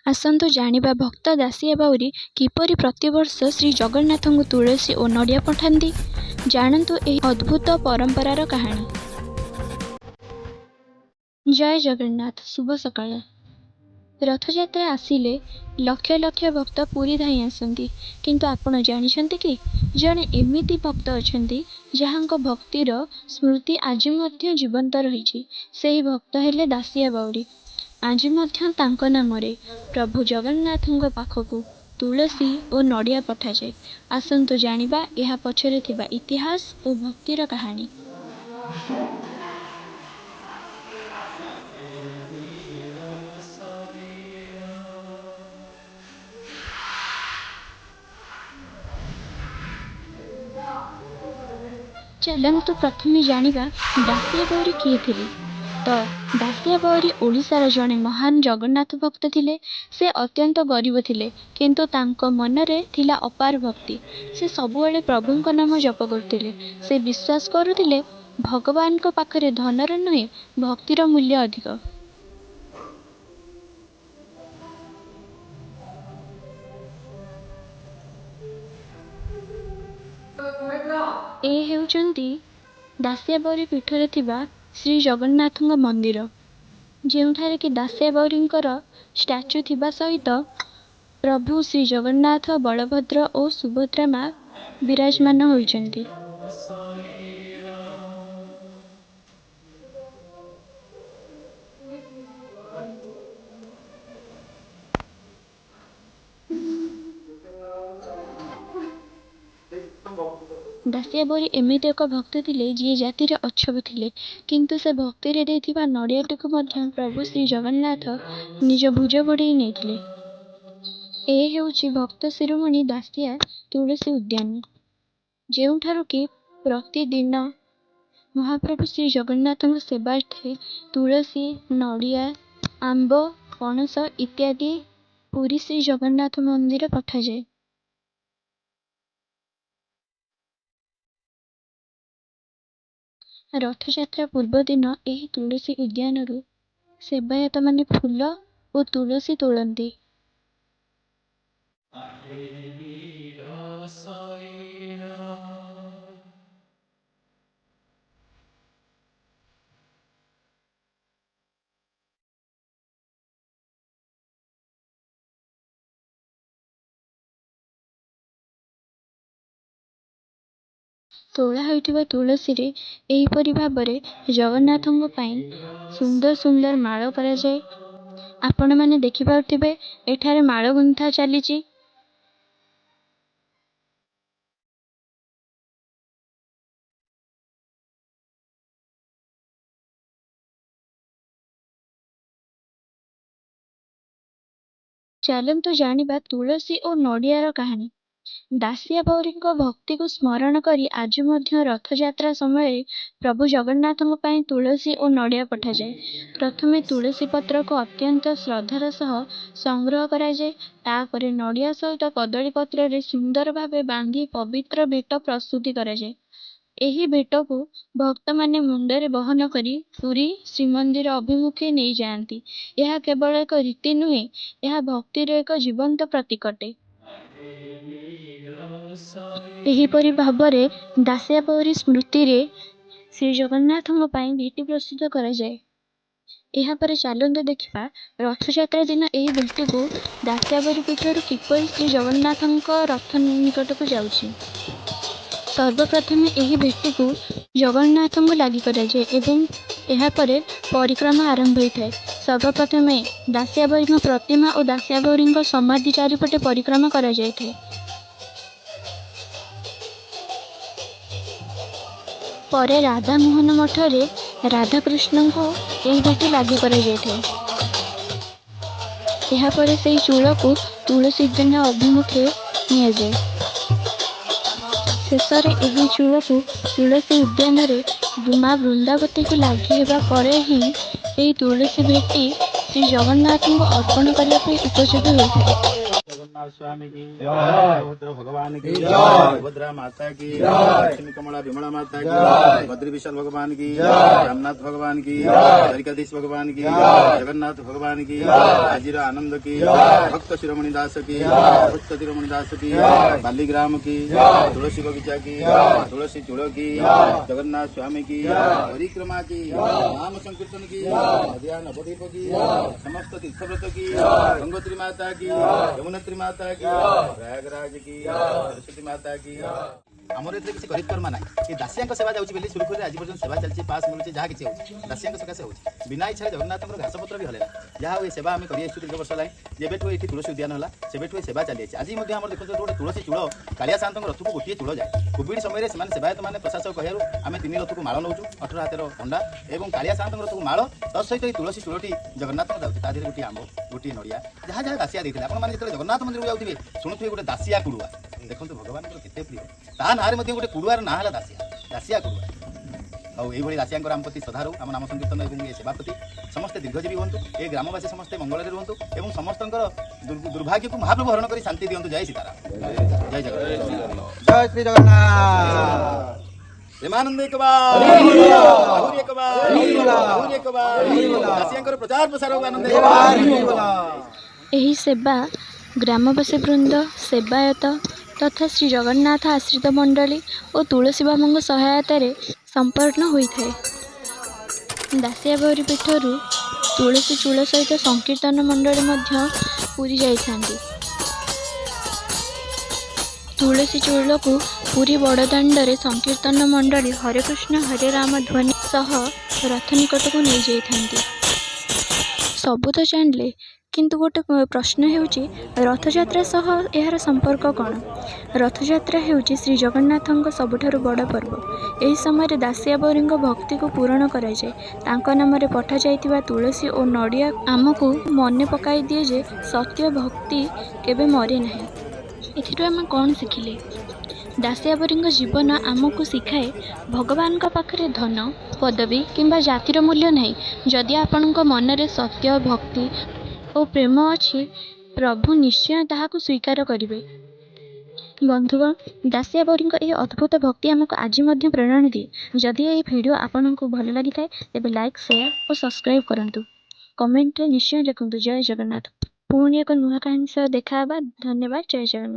ଆସନ୍ତୁ ଜାଣିବା ଭକ୍ତ ଦାସିଆ ବାଉରୀ କିପରି ପ୍ରତିବର୍ଷ ଶ୍ରୀ ଜଗନ୍ନାଥଙ୍କୁ ତୁଳସୀ ଓ ନଡ଼ିଆ ପଠାନ୍ତି। ଜାଣନ୍ତୁ ଏହି ଅଦ୍ଭୁତ ପରମ୍ପରାର କାହାଣୀ। ଜୟ ଜଗନ୍ନାଥ, ଶୁଭ ସକାଳ। ରଥଯାତ୍ରା ଆସିଲେ ଲକ୍ଷ ଲକ୍ଷ ଭକ୍ତ ପୁରୀ ଧାଇଁ ଆସନ୍ତି। କିନ୍ତୁ ଆପଣ ଜାଣିଛନ୍ତି କି, ଜଣେ ଏମିତି ଭକ୍ତ ଅଛନ୍ତି ଯାହାଙ୍କ ଭକ୍ତିର ସ୍ମୃତି ଆଜି ମଧ୍ୟ ଜୀବନ୍ତ ରହିଛି। ସେହି ଭକ୍ତ ହେଲେ ଦାସିଆ ବାଉରୀ। ଆଜି ମଧ୍ୟ ତାଙ୍କ ନାମରେ ପ୍ରଭୁ ଜଗନ୍ନାଥଙ୍କ ପାଖକୁ ତୁଳସୀ ଓ ନଡ଼ିଆ ପଠାଯାଏ। ଆସନ୍ତୁ ଜାଣିବା ଏହା ପଛରେ ଥିବା ଇତିହାସ ଓ ଭକ୍ତିର କାହାଣୀ। ଚାଲନ୍ତୁ ପ୍ରଥମେ ଜାଣିବା ଦାସିଆ ବାଉରୀ କିଏ ଥିଲେ। ତ ଦାସିଆ ବାଉରୀ ଓଡ଼ିଶାର ଜଣେ ମହାନ ଜଗନ୍ନାଥ ଭକ୍ତ ଥିଲେ। ସେ ଅତ୍ୟନ୍ତ ଗରିବ ଥିଲେ, କିନ୍ତୁ ତାଙ୍କ ମନରେ ଥିଲା ଅପାର ଭକ୍ତି। ସେ ସବୁବେଳେ ପ୍ରଭୁଙ୍କ ନାମ ଜପ କରୁଥିଲେ। ସେ ବିଶ୍ୱାସ କରୁଥିଲେ, ଭଗବାନଙ୍କ ପାଖରେ ଧନର ନୁହେଁ, ଭକ୍ତିର ମୂଲ୍ୟ ଅଧିକ। ଏ ହେଉଛନ୍ତି ଦାସିଆ ବାଉରୀ ପୀଠରେ ଥିବା ଶ୍ରୀ ଜଗନ୍ନାଥଙ୍କ ମନ୍ଦିର, ଯେଉଁଠାରେ କି ଦାସିଆ ବାଉରୀଙ୍କର ଷ୍ଟାଚୁ ଥିବା ସହିତ ପ୍ରଭୁ ଶ୍ରୀ ଜଗନ୍ନାଥ, ବଳଭଦ୍ର ଓ ସୁଭଦ୍ରା ମା ବିରାଜମାନ ହୋଇଛନ୍ତି। ଦାସିଆ ବାଉରୀ ଏମିତି ଏକ ଭକ୍ତ ଥିଲେ ଯିଏ ଜାତିରେ ଅଛପ ଥିଲେ, କିନ୍ତୁ ସେ ଭକ୍ତିରେ ଦେଇଥିବା ନଡ଼ିଆଟିକୁ ମଧ୍ୟ ପ୍ରଭୁ ଶ୍ରୀ ଜଗନ୍ନାଥ ନିଜ ଭୁଜ ବଢ଼େଇ ନେଇଥିଲେ। ଏ ହେଉଛି ଭକ୍ତ ଶିରୋମଣି ଦାସିଆ ତୁଳସୀ ଉଦ୍ୟାନ, ଯେଉଁଠାରୁ କି ପ୍ରତିଦିନ ମହାପ୍ରଭୁ ଶ୍ରୀ ଜଗନ୍ନାଥଙ୍କ ସେବାର୍ଥେ ତୁଳସୀ, ନଡ଼ିଆ, ଆମ୍ବ, ପଣସ ଇତ୍ୟାଦି ପୁରୀ ଶ୍ରୀ ଜଗନ୍ନାଥ ମନ୍ଦିର ପଠାଯାଏ। ରଥଯାତ୍ରା ପୂର୍ବଦିନ ଏହି ତୁଳସୀ ଉଦ୍ୟାନରୁ ସେବାୟତମାନେ ଫୁଲ ଓ ତୁଳସୀ ତୋଳନ୍ତି। ତୋଳା ହୋଇଥିବା ତୁଳସୀରେ ଏହିପରି ଭାବରେ ଜଗନ୍ନାଥଙ୍କ ପାଇଁ ସୁନ୍ଦର ସୁନ୍ଦର ମାଳ କରାଯାଏ। ଆପଣମାନେ ଦେଖିପାରୁଥିବେ, ଏଠାରେ ମାଳ ଗୁନ୍ଥା ଚାଲିଛି। ଚାଲନ୍ତୁ ଜାଣିବା ତୁଳସୀ ଓ ନଡ଼ିଆର କାହାଣୀ। ଦାସିଆ ବାଉରୀଙ୍କ ଭକ୍ତିକୁ ସ୍ମରଣ କରି ଆଜି ମଧ୍ୟ ରଥଯାତ୍ରା ସମୟରେ ପ୍ରଭୁ ଜଗନ୍ନାଥଙ୍କ ପାଇଁ ତୁଳସୀ ଓ ନଡ଼ିଆ ପଠାଯାଏ। ପ୍ରଥମେ ତୁଳସୀ ପତ୍ରକୁ ଅତ୍ୟନ୍ତ ଶ୍ରଦ୍ଧାର ସହ ସଂଗ୍ରହ କରାଯାଏ। ତାପରେ ନଡ଼ିଆ ସହିତ କଦଳୀ ପତ୍ରରେ ସୁନ୍ଦର ଭାବେ ବାନ୍ଧି ପବିତ୍ର ଭେଟ ପ୍ରସ୍ତୁତି କରାଯାଏ। ଏହି ଭେଟକୁ ଭକ୍ତମାନେ ମୁଣ୍ଡରେ ବହନ କରି ପୁରୀ ଶ୍ରୀମନ୍ଦିର ଅଭିମୁଖେ ନେଇଯାଆନ୍ତି। ଏହା କେବଳ ଏକ ରୀତି ନୁହେଁ, ଏହା ଭକ୍ତିର ଏକ ଜୀବନ୍ତ ପ୍ରତୀକ ଅଟେ। ଏହିପରି ଭାବରେ ଦାସିଆ ବାଉରୀ ସ୍ମୃତିରେ ଶ୍ରୀ ଜଗନ୍ନାଥଙ୍କ ପାଇଁ ଭେଟି ପ୍ରସ୍ତୁତ କରାଯାଏ। ଏହାପରେ ଚାଲନ୍ତୁ ଦେଖିବା ରଥଯାତ୍ରା ଦିନ ଏହି ଭେଟିକୁ ଦାସିଆ ବାଉରୀ ପୀଠରୁ କିପରି ଶ୍ରୀ ଜଗନ୍ନାଥଙ୍କ ରଥ ନିକଟକୁ ଯାଉଛି। ସର୍ବପ୍ରଥମେ ଏହି ଭେଟିକୁ ଜଗନ୍ନାଥଙ୍କୁ ଲାଗି କରାଯାଏ ଏବଂ ଏହାପରେ ପରିକ୍ରମା ଆରମ୍ଭ ହୋଇଥାଏ। ସର୍ବପ୍ରଥମେ ଦାସିଆ ବାଉରୀଙ୍କ ପ୍ରତିମା ଓ ଦାସିଆ ବାଉରୀଙ୍କ ସମାଧି ଚାରିପଟେ ପରିକ୍ରମା କରାଯାଇଥାଏ। ପରେ ରାଧାମୋହନ ମଠରେ ରାଧାକୃଷ୍ଣଙ୍କୁ ଏହି ଭେଟି ଲାଗି କରାଯାଇଥାଏ। ଏହାପରେ ସେହି ଚୂଳକୁ ତୁଳସୀ ଉଦ୍ୟାନ ଅଭିମୁଖେ ନିଆଯାଏ। ଶେଷରେ ଏହି ଚୂଳକୁ ତୁଳସୀ ଉଦ୍ୟାନରେ ମା ବୃନ୍ଦାବତୀଙ୍କୁ ଲାଗି ହେବା ପରେ ହିଁ ଏହି ତୁଳସୀ ଭେଟି ଶ୍ରୀ ଜଗନ୍ନାଥଙ୍କୁ ଅର୍ପଣ କରିବା ପାଇଁ ଉପଯୋଗୀ ହୋଇଥାଏ। ଜଗନ୍ନାଥ। जगन्नाथ स्वामी की जय, भगवान की जय, सुभद्रा माता की जय, लक्ष्मी कमला विमला माता की जय, बद्री विशाल भगवान की जय, रामनाथ भगवान की जय, द्वारिकाधीश भगवान की जय, जगन्नाथ भगवान की जय, आजिर आनंद की जय, भक्त शिरोमणि दास की जय, भक्त शिरोमणि दास की जय, बालीग्राम की जय, तुलसी बगीचा की जय, तुलसी चूड़ की जय, जगन्नाथ स्वामी की जय, परिक्रमा की जय, नाम संकीर्तन की जय, नदिया नवद्वीप की जय, समस्त तीर्थव्रत की जय, गंगोत्री माता की जय, यमुनोत्री माता की जय, प्रयागराज की जय, सरस्वती माता की जय। ଆମର ଏଥିରେ କିଛି କରିତ୍କର୍ମା ନାହିଁ। ଏ ଦାସିଆଙ୍କ ସେବା ଯାଉଛି ବୋଲି ସୁରୁଖୁରୁରେ ଆଜି ପର୍ଯ୍ୟନ୍ତ ସେବା ଚାଲିଛି। ପାସ୍ ମିଳୁଛି, ଯାହା କିଛି ହେଉଛି ଦାସିଆଙ୍କ ସକାଶେ ହେଉଛି। ବିନା ଇଚ୍ଛାରେ ଜଗନ୍ନାଥଙ୍କର ଘାସପତ୍ର ବି ହଲେ ନା। ଯାହା ହଉ, ଏ ସେବା ଆମେ କରିଆସିଛୁ ଦୀର୍ଘ ବର୍ଷ ହେଲାଣି। ଯେବେଠୁ ଏଇଠି ତୁଳସୀ ଉଦ୍ୟାନ ହେଲା, ସେବେଠୁ ଏ ସେବା ଚାଲିଯାଇଛି। ଆଜି ମଧ୍ୟ ଆମର ଦେଖନ୍ତୁ, ଗୋଟେ ତୁଳସୀ ଚୂଳ, କାଳିଆ ସାନ୍ତଙ୍କ ରଥକୁ ଗୋଟିଏ ଚୂଳ ଯାଏ। କୋଭିଡ ସମୟରେ ସେମାନେ ସେବାୟତ ମାନେ ପ୍ରଶାସକ କହିବାରୁ ଆମେ ତିନି ରଥକୁ ମାଳ ନେଉଛୁ, 18 ହାତର ଖଣ୍ଡା ଏବଂ କାଳିଆ ସାନ୍ତଙ୍କ ରଥକୁ ମାଳ। ତା ସହିତ ଏଇ ତୁଳସୀ ଚୂଳଟି ଜଗନ୍ନାଥଙ୍କ ଯାଉଛି। ତା ଦେହରେ ଗୋଟିଏ ଆମ୍ବ, ଗୋଟିଏ ନଡ଼ିଆ, ଯାହା ଯାହା ଦାସିଆ ଦେଇଥିଲେ। ଆପଣମାନେ ଯେତେବେଳେ ଜଗନ୍ନାଥ ମନ୍ଦିରକୁ ଯାଉଥିବେ, ଶୁଣୁଥିବେ ଗୋଟେ ଦାସିଆ କୁଡ଼ୁଆ। ଦେଖନ୍ତୁ, ଭଗବାନଙ୍କର କେତେ ପ୍ରିୟ, ତା ନାଁରେ ମଧ୍ୟ ଗୋଟେ କୁଡ଼ୁଆର ନାଁ ହେଲା ଦାସିଆ, ଦାସିଆ କୁଡ଼ୁଆ। ଆଉ ଏଇଭଳି ଦାସିଆଙ୍କର ଆମ ପ୍ରତି ଶ୍ରଦ୍ଧା ରହୁ, ଆମ ନାମ ସଂକୀର୍ତ୍ତନ ଏବଂ ଏ ସେବା ପ୍ରତି। ସମସ୍ତେ ଦୀର୍ଘଜୀବୀ ହୁଅନ୍ତୁ, ଏ ଗ୍ରାମବାସୀ ସମସ୍ତେ ମଙ୍ଗଳରେ ରୁହନ୍ତୁ ଏବଂ ସମସ୍ତଙ୍କର ଦୁର୍ଭାଗ୍ୟକୁ ମହାପ୍ରଭୁ ହରଣ କରି ଶାନ୍ତି ଦିଅନ୍ତୁ। ଜୟ ସୀତାରାମ, ଜୟ ଜଗନ୍ନାଥ। ଜୟ ଶ୍ରୀ ଜଗନ୍ନାଥ। ପ୍ରେମାନନ୍ଦ ଏକ ବାର, ଆହୁରି ଏକ ବାର, ଆହୁରି ଏକ ବାର। ଦାସିଆଙ୍କର ପ୍ରଚାର ପ୍ରସାର ହଉ, ଆନନ୍ଦ। ଏହି ସେବା ଗ୍ରାମବାସୀ ବୃନ୍ଦ, ସେବାୟତ ତଥା ଶ୍ରୀ ଜଗନ୍ନାଥ ଆଶ୍ରିତ ମଣ୍ଡଳୀ ଓ ତୁଳସୀ ବାବାଙ୍କ ସହାୟତାରେ ସମ୍ପନ୍ନ ହୋଇଥାଏ। ଦାସିଆ ବାଉରୀ ପୀଠରୁ ତୁଳସୀ ଚୂଳ ସହିତ ସଂକୀର୍ତ୍ତନ ମଣ୍ଡଳୀ ମଧ୍ୟ ପୁରୀ ଯାଇଥାନ୍ତି। ତୁଳସୀ ଚୂଳକୁ ପୁରୀ ବଡ଼ଦାଣ୍ଡରେ ସଂକୀର୍ତ୍ତନ ମଣ୍ଡଳୀ ହରେ କୃଷ୍ଣ ହରେ ରାମ ଧ୍ୱନି ସହ ରଥ ନିକଟକୁ ନେଇଯାଇଥାନ୍ତି। ସବୁ ତ ଜାଣିଲେ, କିନ୍ତୁ ଗୋଟେ ପ୍ରଶ୍ନ ହେଉଛି, ରଥଯାତ୍ରା ସହ ଏହାର ସମ୍ପର୍କ କ'ଣ? ରଥଯାତ୍ରା ହେଉଛି ଶ୍ରୀଜଗନ୍ନାଥଙ୍କ ସବୁଠାରୁ ବଡ଼ ପର୍ବ। ଏହି ସମୟରେ ଦାସିଆ ବାଉରୀଙ୍କ ଭକ୍ତିକୁ ପୂରଣ କରାଯାଏ। ତାଙ୍କ ନାମରେ ପଠାଯାଇଥିବା ତୁଳସୀ ଓ ନଡ଼ିଆ ଆମକୁ ମନେ ପକାଇ ଦିଏ ଯେ ସତ୍ୟ ଭକ୍ତି କେବେ ମରେ ନାହିଁ। ଏଥିରୁ ଆମେ କ'ଣ ଶିଖିଲେ? ଦାସିଆ ବାଉରୀଙ୍କ ଜୀବନ ଆମକୁ ଶିଖାଏ, ଭଗବାନଙ୍କ ପାଖରେ ଧନ, ପଦବୀ କିମ୍ବା ଜାତିର ମୂଲ୍ୟ ନାହିଁ। ଯଦି ଆପଣଙ୍କ ମନରେ ସତ୍ୟ, ଭକ୍ତି ଓ ପ୍ରେମ ଅଛି, ପ୍ରଭୁ ନିଶ୍ଚୟ ତାହାକୁ ସ୍ୱୀକାର କରିବେ। ବନ୍ଧୁଗଣ, ଦାସିଆ ବାଉରୀଙ୍କ ଏହି ଅଦ୍ଭୁତ ଭକ୍ତି ଆମକୁ ଆଜି ମଧ୍ୟ ପ୍ରେରଣା ଦିଏ। ଯଦି ଏହି ଭିଡ଼ିଓ ଆପଣଙ୍କୁ ଭଲ ଲାଗିଥାଏ, ତେବେ ଲାଇକ୍, ସେୟାର ଓ ସବସ୍କ୍ରାଇବ୍ କରନ୍ତୁ। କମେଣ୍ଟରେ ନିଶ୍ଚୟ ଲେଖନ୍ତୁ ଜୟ ଜଗନ୍ନାଥ। ପୁଣି ଏକ ନୂଆ କାହାଣୀ ସହ ଦେଖା ହେବା। ଧନ୍ୟବାଦ, ଜୟ ଜଗନ୍ନାଥ।